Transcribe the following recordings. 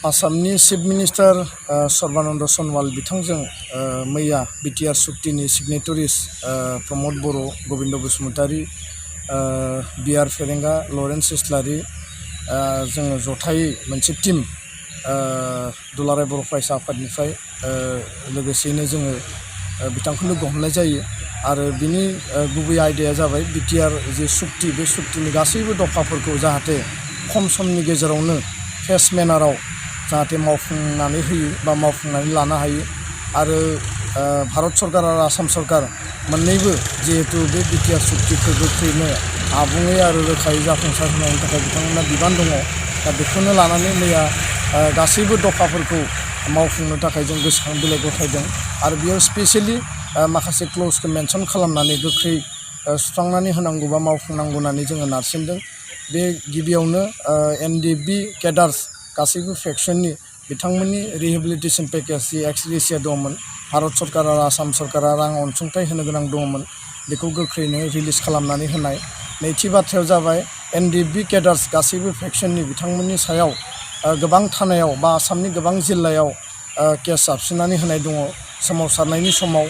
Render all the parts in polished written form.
आसामनि chief minister Sarbananda Sanwal बिथांजों मैया BTR सुक्तिनि सिगनेटरिस प्रमद बर', गोविन्द बसुमतारी, BR फेरेंगा, लरेन्स इस्लारि जोङो जथायै मोनसे टीम दुलाराय बर' फरायसा आफादनिफ्राय लोगोसेयैनो जोङो बिथांखौनो गहमनाय जायो आरो बिनि गुबै आयदाया जाबाय BTR जे सुक्ति बे सुक्तिनि गासैबो दफाफोरखौ जाहाथे खम समनि गेजेरावनो फेस मेनाराव जाहाथे मावफुंनानै होयो बा मावफुंनानै लानो हायो आरो भारत सरकार आरो आसाम सरकार मोन्नैबो जिहेतु बे BTR सुक्तिखौ गोख्रैनो आबुङै आरो रोखायै जाफुंसार होनायनि थाखाय बिथांमोनहा बिबान दङ। दा बेखौनो लानानै मैया गासैबो दफाफोरखौ मावफुंनो थाखाय जों गोसोखां बिलाइ गथायदों आरो बेयाव स्पेसियेलि माखासे क्ल'जखौ मेनसन खालामनानै गोख्रै सुस्रांनानै होनांगौ बा मावफुंनांगौ होननानै जोङो नारसिनदों। बे गिबियावनो NDB केडार्स गासैबो फेक्सननि बिथांमोननि रिहेबिलिटेसन पेकेज जि एक्स-ग्रेसिया दंमोन, भारत सरकार आरो आसाम सरकारा रां अनसुंथाइ होनो गोनां दंमोन, बेखौ गोख्रैनो रिलिज खालामनानै होनाय। नैथि बाथ्रायाव जाबाय NDB केडार्स गासैबो फेक्सननि बिथांमोननि सायाव गोबां थानायाव बा आसामनि गोबां जिल्लायाव केस जाबसिननानै होनाय दङ सोमावसारनायनि समाव।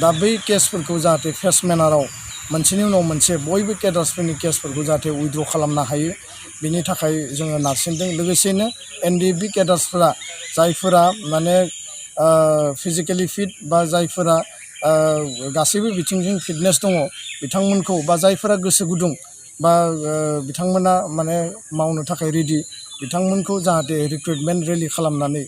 दा बै केसफोरखौ जाहाथे फेस मेनाराव मोनसेनि उनाव मोनसे बयबो केडार्सफोरनि केसफोरखौ जाहाथे उइथड्र खालामनो हायो बिनि थाखाय जोङो नारसिनदों। लोगोसेनो NDB केडार्सफोरा जायफोरा माने फिजिकेलि फिट बा जायफोरा गासैबो बिथिंजों फिटनेस दङ बिथांमोनखौ बा जायफोरा गोसो गुदुं बा बिथांमोना माने मावनो थाखाय रेडि बिथांमोनखौ जाहाथे रिक्रुटमेन्ट रेलि खालामनानै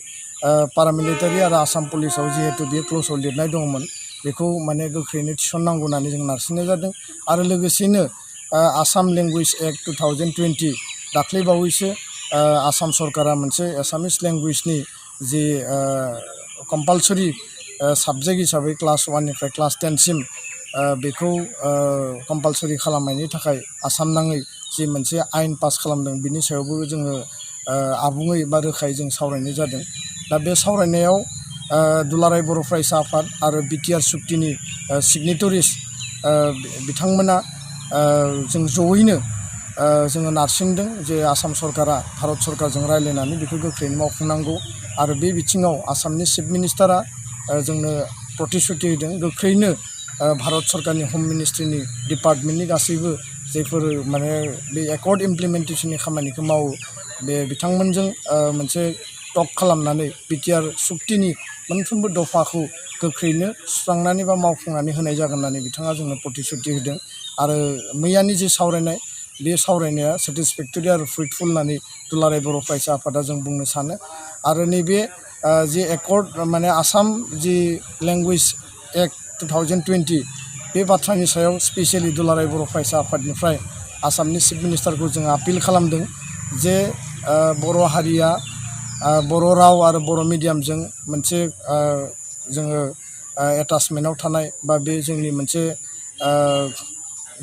पारामिलिटारि आरो आसाम पुलिसाव जिहेतु बे क्ल'जआव लिरनाय दङमोन बेखौ माने गोख्रैनो थिसननांगौ होननानै जों नारसिननाय जादों। आरो लोगोसेनो आसाम लेंगुवेज एक्ट 2020 दाख्लैबावैसो आसाम सरकारा मोनसे एसामिस लेंगुवेजनि जि कम्पालसरि साबजेक्ट हिसाबै क्लास 1निफ्राय क्लास 10 सिम बेखौ कम्पालसरि खालामनायनि थाखाय आसाम नाङै जि मोनसे आयेन पास खालामदों बिनि सायावबो जोङो आबुङै बा रोखायै जों सावरायनाय जादों। दा बे सावरायनायाव दुलाराय बर' फरायसा आफाद आरो BTR सुक्तिनि सिगनेटरिस बिथांमोना जों जयैनो जोङो नारसिनदों जे आसाम सरकारा भारत सरकारजों रायज्लायनानै बेखौ गोख्रैनो मावफुंनांगौ आरो बे बिथिङाव आसामनि चिफ मिनिस्टारा जोंनो प्रतिश्रुति होदों गोख्रैनो भारत सरकारनि हम मिनिस्ट्रिनि डिपार्टमेन्टनि गासैबो जायफोर माने बे एकर्ड इमप्लिमेन्टेसननि खामानिखौ मावो बे बिथांमोनजों मोनसे टक खालामनानै BTR सुक्तिनि मोनफ्रोमबो दफाखौ गोख्रैनो सुस्रांनानै बा मावफुंनानै होनाय जागोन होननानै बिथाङा जोंनो प्रतिश्रुति होदों। आरो मैयानि जे सावरायनाय बे सावरायनाया सेटिसफेक्टरि आरो फ्रुइटफुल होननानै दुलाराय बर' फरायसा आफादा जों बुंनो सानो। आरो नैबे जे एकर्ड माने आसाम जि लेंगुवेज एक्ट 2020 बे बाथ्रानि सायाव स्पेसियेलि दुलाराय बर' फरायसा आफादनिफ्राय आसामनि चिफ मिनिस्टारखौ जों आपिल खालामदों जे बर' हारिया बर' राव आरो बर' मिडियामजों मोनसे जोङो एटाचमेन्टआव थानाय बा बे जोंनि मोनसे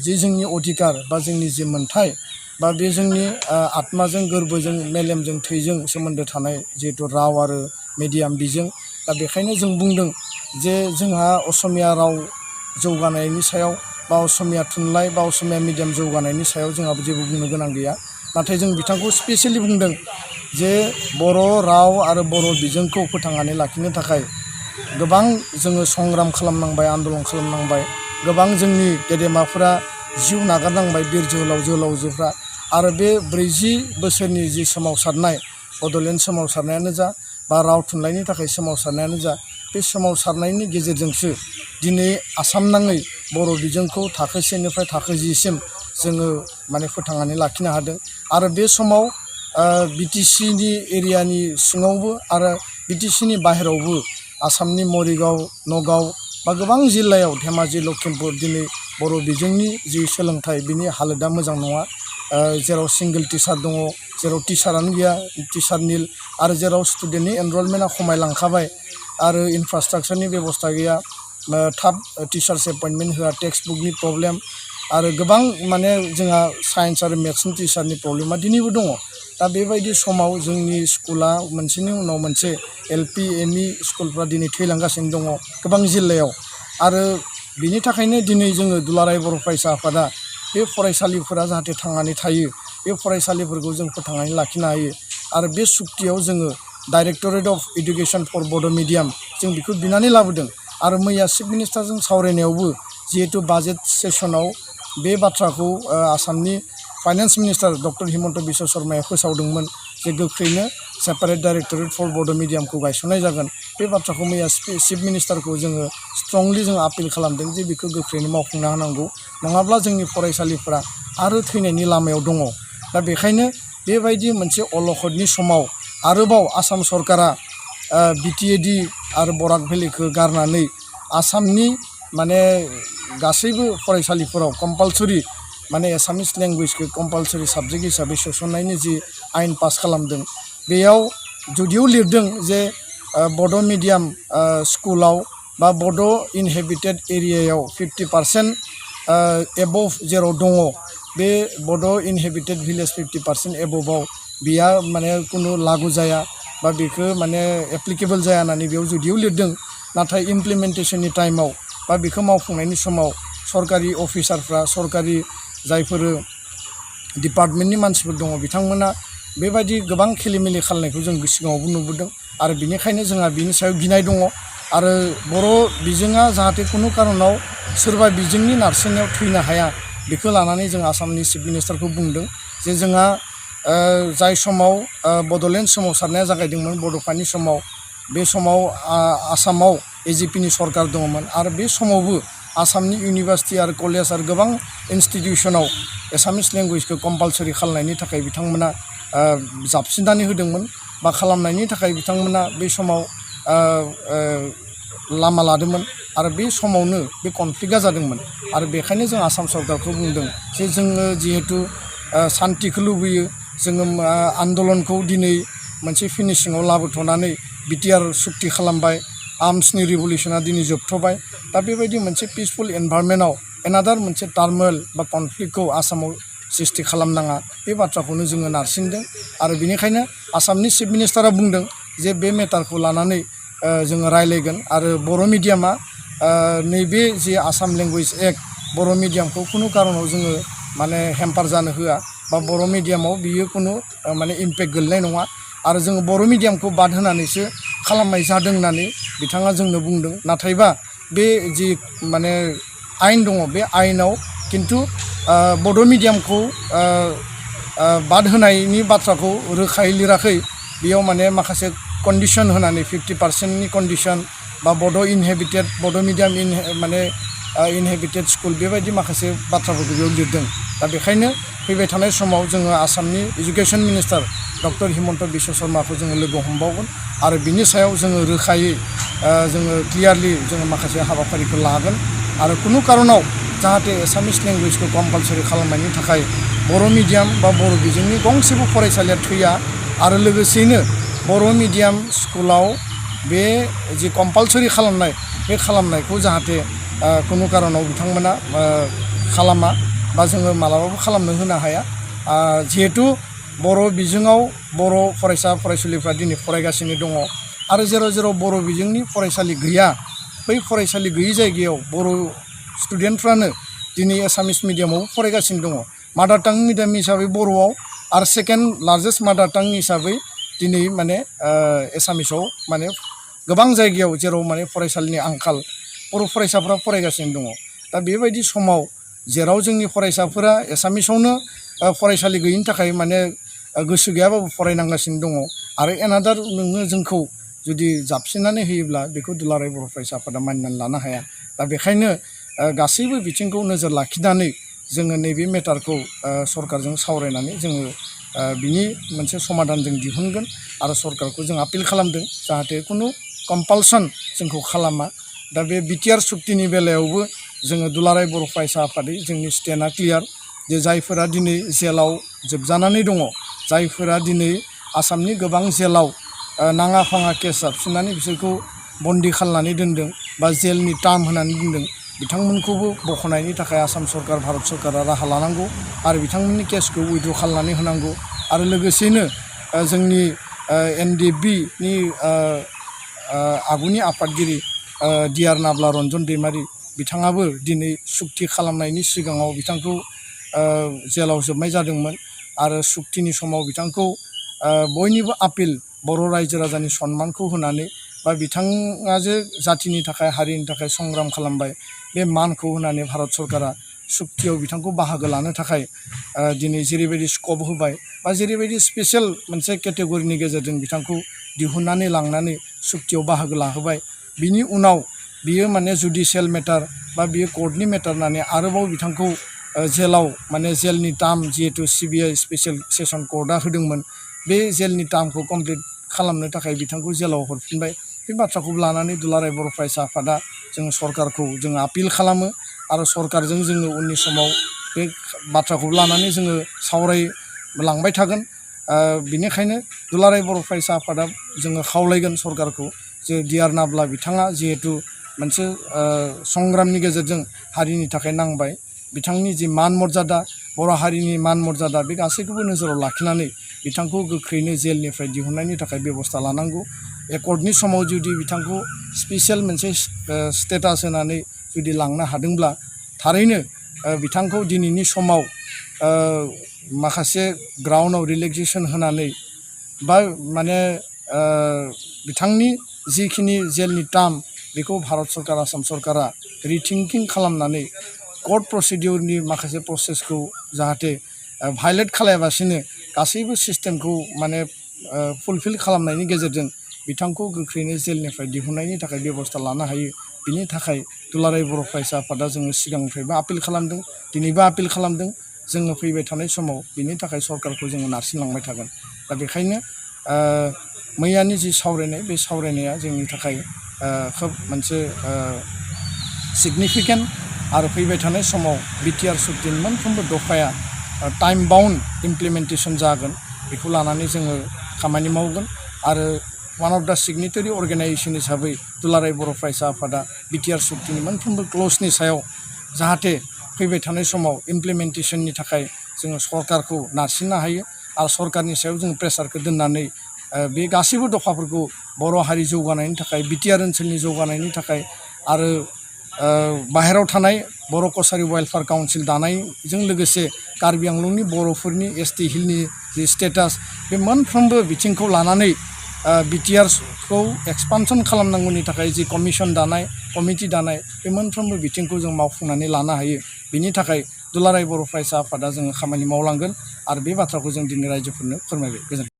जि जोंनि अधिकार बा जोंनि जि मोन्थाय बा बे जोंनि आत्माजों गोरबोजों मेलेमजों थैजों सोमोन्दो थानाय जिहेतु राव आरो मिडियाम बिजों दा बेखायनो जों बुंदों जे जोंहा असमिया राव जौगानायनि सायाव बा असमिया थुनलाइ बा असमिया मिडियाम जौगानायनि सायाव जोंहा जेबो बुंनो गोनां गैया। नाथाय जों बिथांखौ स्पेसियेलि बुंदों जे बर' राव आरो बर' बिजोंखौ फोथांनानै लाखिनो थाखाय गोबां जोङो संग्राम खालामनांबाय, आन्दलन खालामनांबाय, गोबां जोंनि गेदेमाफोरा जिउ नागारनांबाय बिर जोहोलाव जोहोलावजोफ्रा आरो बे 40 बोसोरनि जि सोमावसारनाय बड'लेण्ड सोमावसारनायानो जा बा राव थुनलाइनि थाखाय सोमावसारनायानो जा बे सोमावसारनायनि गेजेरजोंसो दिनै आसाम नाङै बर' बिजोंखौ थाखो 1निफ्राय थाखो 10 सिम जोङो माने फोथांनानै लाखिनो हादों। आरो बे समाव BTCनि एरियानि सिङावबो आरो BTCनि बाहेरावबो आसामनि मरिगाव, नगाव बा गोबां जिल्लायाव धेमाजि, लखिमपुर दिनै बर' बिजोंनि जि सोलोंथाइ बिनि हालोदा मोजां नङा। जेराव सिंगोल टिचार दङ, जेराव टिचारानो गैया, टिचार निल, आरो जेराव स्टुडेन्टनि एनरलमेन्टआ खमायलांखाबाय आरो इनफ्रास्ट्राक्चारनि बेबस्था गैया, थाब टिचार्स एपइन्टमेन्ट होआ, टेक्सट बुकनि प्रब्लेम आरो गोबां माने जोंहा साइन्स आरो मेथ्सनि टिचारनि प्रब्लेमा दिनैबो दङ। दा बेबायदि समाव जोंनि स्कुला मोनसेनि उनाव मोनसे LP ME स्कुलफ्रा दिनै थैलांगासिनो दङ गोबां जिल्लायाव आरो बिनि थाखायनो दिनै जोङो दुलाराय बर' फरायसा आफादा बे फरायसालिफोरा जाहाथे थांनानै थायो, बे फरायसालिफोरखौ जों फोथांनानै लाखिनो हायो आरो बे सुक्तियाव जोङो डाइरेक्टरेट अफ एडुकेशन फर बड' मिडियाम जों बेखौ बिनानै लाबोदों आरो मैया चिफ मिनिस्टारजों सावरायनायावबो जिहेतु बाजेट सेसनाव बे बाथ्राखौ आसामनि finance minister doctor Himanta Biswa शर्माया फोसावदोंमोन जे गोख्रैनो सेपारेट डाइरेक्टरेट फर बड' मिडियामखौ गायसननाय जागोन बे बाथ्राखौ मैया चिफ मिनिस्टारखौ जोङो स्ट्रंलि जों आपिल खालामदों जे बेखौ गोख्रैनो मावफुंना होनांगौ नङाब्ला जोंनि फरायसालिफोरा आरो थैनायनि लामायाव दङ दा बेखायनो बेबायदि मोनसे अलखदनि समाव आरोबाव आसाम सरकारा बिटिएडि आरो बराक भेलिखौ गारनानै आसामनि माने गासैबो फरायसालिफोराव कम्पालसरि माने एसामिस लेंगुवेजखौ कम्पालसरि साबजेक्ट हिसाबै सोसननायनि जि आयेन पास खालामदों बेयाव जुदिও लिरदों जे बड' मिडियाम स्कुलाव बा बड' इनहेबिटेड एरियायाव 50% एबभ जेराव दङ बे बड' इनहेबिटेड भिलेज 50% एबभआव बिया माने कुनु लागु जाया बा बेखौ माने एप्लिकेबल जाया होननानै बेयाव जुदिও लिरदों नाथाय इमप्लिमेन्टेसननि टाइमाव बा बेखौ मावफुंनायनि समाव सरकारि अफिसारफ्रा सरकारि जायफोर डिपार्टमेन्टनि मानसिफोर दङ बिथांमोना बेबायदि गोबां खेलिमेलि खालामनायखौ जों सिगाङावबो नुबोदों आरो बेनिखायनो जोंहा बिनि सायाव गिनाय दङ आरो बर' बिजोङा जाहाथे कुनु कारनाव सोरबा बिजोंनि नारसिननायाव थैनो हाया बेखौ लानानै जों आसामनि चिफ मिनिस्टारखौ बुंदों जे जोंहा जाय समाव बड'लेण्ड सोमावसारनाया जागायदोंमोन बड'फानि समाव बे समाव आसामाव एजिपिनि सरकार दङमोन आरो बे समावबो आसामनि इउनिभार्सिटि आरो कलेज आरो गोबां इनस्टिटिउसनाव एसामिस लेंगुवेजखौ कम्पालसरि खालामनायनि थाखाय बिथांमोना जाबसिननानै होदोंमोन बा खालामनायनि थाखाय बिथांमोना बे समाव लामा लादोंमोन आरो बे समावनो बे कनफ्लिक्टआ जादोंमोन आरो बेखायनो जों आसाम सरकारखौ बुंदों जे जोङो जिहेतु शान्तिखौ लुबैयो जोङो आन्दलनखौ दिनै मोनसे फिनिशिङाव लाबोथ'नानै बिटिआर सुक्ति खालामबाय आर्म्सनि रिभलिउसना दिनै जोबथ'बाय दा बेबायदि मोनसे पिसफुल एनभायरनमेन्टआव एनादार मोनसे टार्मोल बा कनफ्लिक्टखौ आसामाव सृष्टि खालामनाङा बे बाथ्राखौनो जोङो नारसिनदों आरो बेनिखायनो आसामनि चिफ मिनिस्टारा बुंदों जे बे मेटारखौ लानानै जोङो रायलायगोन आरो बर' मिडियामा नैबे जे आसाम लेंगुवेज एक्ट बर' मिडियामखौ कुनु कारनाव जोङो माने हेम्पार जानो होआ बा बर' मिडियामाव बियो कुनु माने इम्पेक्ट गोलैनाय नङा आरो जोङो बर' मिडियामखौ बाद होनानैसो खालामनाय जादों होननानै बिथाङा जोंनो बुंदों नाथायबा बे जि माने आयेन दङ बे आयेनाव खिन्थु बड' मिडियामखौ बाद होनायनि बाथ्राखौ रोखायै लिराखै बेयाव माने माखासे कन्डिशन होनानै 50%नि कन्डिशन बा बड' इनहेबिटेड बड' मिडियाम माने इनहेबिटेड स्कुल बेबायदि माखासे बाथ्राफोरखौ बेयाव लिरदों दा बेखायनो फैबाय थानाय समाव जोङो आसामनि education minister doctor Himanta Biswa शर्माखौ जोङो लोगो हमबावगोन आरो बिनि सायाव जोङो रोखायै जोङो क्लियारलि जोङो माखासे हाबाफारिखौ लागोन आरो कुनु कारनाव जाहाथे एसामिस लेंगुवेजखौ कम्पालसरि खालामनायनि थाखाय बर' मिडियाम बा बर' बिजोंनि गंसेबो फरायसालिया थैया आरो लोगोसेयैनो बर' मिडियाम स्कुलाव बे जि कम्पालसरि खालामनाय बे खालामनायखौ जाहाथे कुनु कारनाव बिथांमोना खालामा बा जोङो मालाबाबो खालामनो होनो हाया जिहेतु बर' बिजोङाव बर' फरायसा फरायसुलिफ्रा दिनै फरायगासिनो दङ आरो जेराव जेराव बर' बिजोंनि फरायसालि गैया बै फरायसालि गैयै जायगायाव बर' स्टुडेन्टफ्रानो दिनै एसामिस मिडियामाव फरायगासिनो दङ मादार टां मिडियाम हिसाबै बर'आव आरो सेकेन्ड लार्जेस्ट मादार टां हिसाबै दिनै माने एसामिसाव माने गोबां जायगायाव जेराव माने फरायसालिनि आंखाल बर' फरायसाफ्रा फरायगासिनो दङ दा बेबायदि समाव जेराव जोंनि फरायसाफोरा एसामिसावनो फरायसालि गैयिनि थाखाय माने गोसो गैयाबाबो फरायनांगासिनो दङ आरो एनादार नोङो जोंखौ जुदि जाबसिननानै होयोब्ला बेखौ दुलाराय बर' फरायसाफोरा मानिनानै लानो हाया दा बेखायनो गासैबो बिथिंखौ नोजोर लाखिनानै जोङो नैबे मेटारखौ सरकारजों सावरायनानै जोङो बिनि मोनसे समाधान जों दिहुनगोन आरो सरकारखौ जों आपिल खालामदों जाहाथे कुनु कम्पालसन जोंखौ खालामा दा बे बिटिआर सुक्तिनि बेलायावबो जोङो दुलाराय बर' फरायसा आफादै जोंनि स्टेन्डआ क्लियार जे जायफोरा दिनै जेलाव जोबजानानै दङ जायफोरा दिनै आसामनि गोबां जेलाव नाङा फाङा केस जाबसिननानै बिसोरखौ बन्दी खालामनानै दोनदों बा जेलनि टार्म होनानै दोनदों बिथांमोनखौबो बख'नायनि थाखाय आसाम सरकार भारत सरकारा राहा लानांगौ आरो बिथांमोननि केसखौ उइथड्र खालामनानै होनांगौ आरो लोगोसेनो जोंनि एनडिएफबिनि आगुनि आफादगिरि डिआर नाब्ला रनजन दैमारि बिथाङाबो दिनै सुक्ति खालामनायनि सिगाङाव बिथांखौ जेलाव जोबनाय जादोंमोन आरो सुक्तिनि समाव बिथांखौ बयनिबो आपिल बर' रायजो राजानि सन्मानखौ होनानै बा बिथाङा जे जातिनि थाखाय हारिनि थाखाय संग्राम खालामबाय बे मानखौ होनानै भारत सरकारा सुक्तियाव बिथांखौ बाहागो लानो थाखाय दिनै जेरैबायदि स्कप होबाय बा जेरैबायदि स्पेशल मोनसे केटेगरिनि गेजेरजों बिथांखौ दिहुननानै लांनानै सुक्तियाव बाहागो लाहोबाय बिनि उनाव बियो माने जुडिशियेल मेटार बा बियो कर्टनि मेटार होननानै आरोबाव बिथांखौ जेलाव माने जेलनि टार्म जिहेतु सिबिआइ स्पेशल सेसन कर्टआ होदोंमोन बे जेलनि टार्मखौ कमप्लिट खालामनो थाखाय बिथांखौ जेलाव हरफिनबाय बे बाथ्राखौ लानानै दुलाराय बर' फरायसा आफादा जों सरकारखौ जों आपिल खालामो आरो सरकारजों जोङो उननि समाव बे बाथ्राखौ लानानै जोङो सावरायलांबाय थागोन बिनिखायनो दुलाराय बर' फरायसा आफादा जोङो खावलायगोन सरकारखौ जे डिआर नाब्ला बिथाङा जिहेतु मोनसे संग्रामनि गेजेरजों हारिनि थाखाय नांबाय बिथांनि जि मान मर्यादा बर' हारिनि मान मर्यादा बे गासैखौबो नोजोराव लाखिनानै बिथांखौ गोख्रैनो जेलनिफ्राय दिहुननायनि थाखाय बेबस्था लानांगौ एकर्डनि समाव जुदि बिथांखौ स्पेशल मोनसे स्टेटास होनानै जुदि लांनो हादोंब्ला थारैनो बिथांखौ दिनैनि समाव माखासे ग्राउन्डआव रिलेक्सेसन होनानै बा माने बिथांनि जिखिनि जेलनि टार्म बेखौ भारत सरकार आसाम सरकारा रिथिंकिं खालामनानै कर्ट प्रसिडिउरनि माखासे प्रसेसखौ जाहाथे भायलेट खालायाबासिनो गासैबो सिस्टेमखौ माने फुलफिल खालामनायनि गेजेरजों बिथांखौ गोख्रैनो जेलनिफ्राय दिहुननायनि थाखाय बेबस्था लानो हायो बिनि थाखाय दुलाराय बर' फरायसा आफादा जोङो सिगांनिफ्रायबो आपिल खालामदों दिनैबो आपिल खालामदों जोङो फैबाय थानाय समाव बिनि थाखाय सरकारखौ जोङो नारसिनलांबाय थागोन दा बेखायनो मैयानि जि सावरायनाय बे सावरायनाया जोंनि थाखाय खोब मोनसे सिगनिफिकेन्ट आरो फैबाय थानाय समाव बिटिआर सुक्तिनि मोनफ्रोमबो दफाया टाइम बाउन्ड इमप्लिमेन्टेसन जागोन बेखौ लानानै जोङो खामानि मावगोन आरो वान अफ दा सिगनेटारि अर्गेनाइजेसन हिसाबै दुलाराय बर' फरायसा आफादा बिटिआर सुक्तिनि मोनफ्रोमबो क्लजनि सायाव जाहाथे फैबाय थानाय समाव इमप्लिमेन्टेसननि थाखाय जोङो सरकारखौ नारसिननो हायो आरो सरकारनि सायाव जों प्रेसारखौ दोननानै बे गासैबो दफाफोरखौ बर' हारि जौगानायनि थाखाय बिटिआर ओनसोलनि जौगानायनि थाखाय आरो बाहेरायाव थानाय बर' कसारि वेलफेयार काउन्सिल दानायजों लोगोसे कार्बि आंलंनि बर'फोरनि एसटि हिलनि जि स्टेटास बे मोनफ्रोमबो बिथिंखौ लानानै बिटिआरखौ एक्सपानसन खालामनांगौनि थाखाय जि कमिसन दानाय कमिटि दानाय बे मोनफ्रोमबो बिथिंखौ जों मावफुंनानै लानो हायो बिनि थाखाय दुलाराय बर' फरायसा आफादा जोङो खामानि मावलांगोन आरो बे बाथ्राखौ जों दिनै रायजोफोरनो फोरमायबाय गोजोन्थों।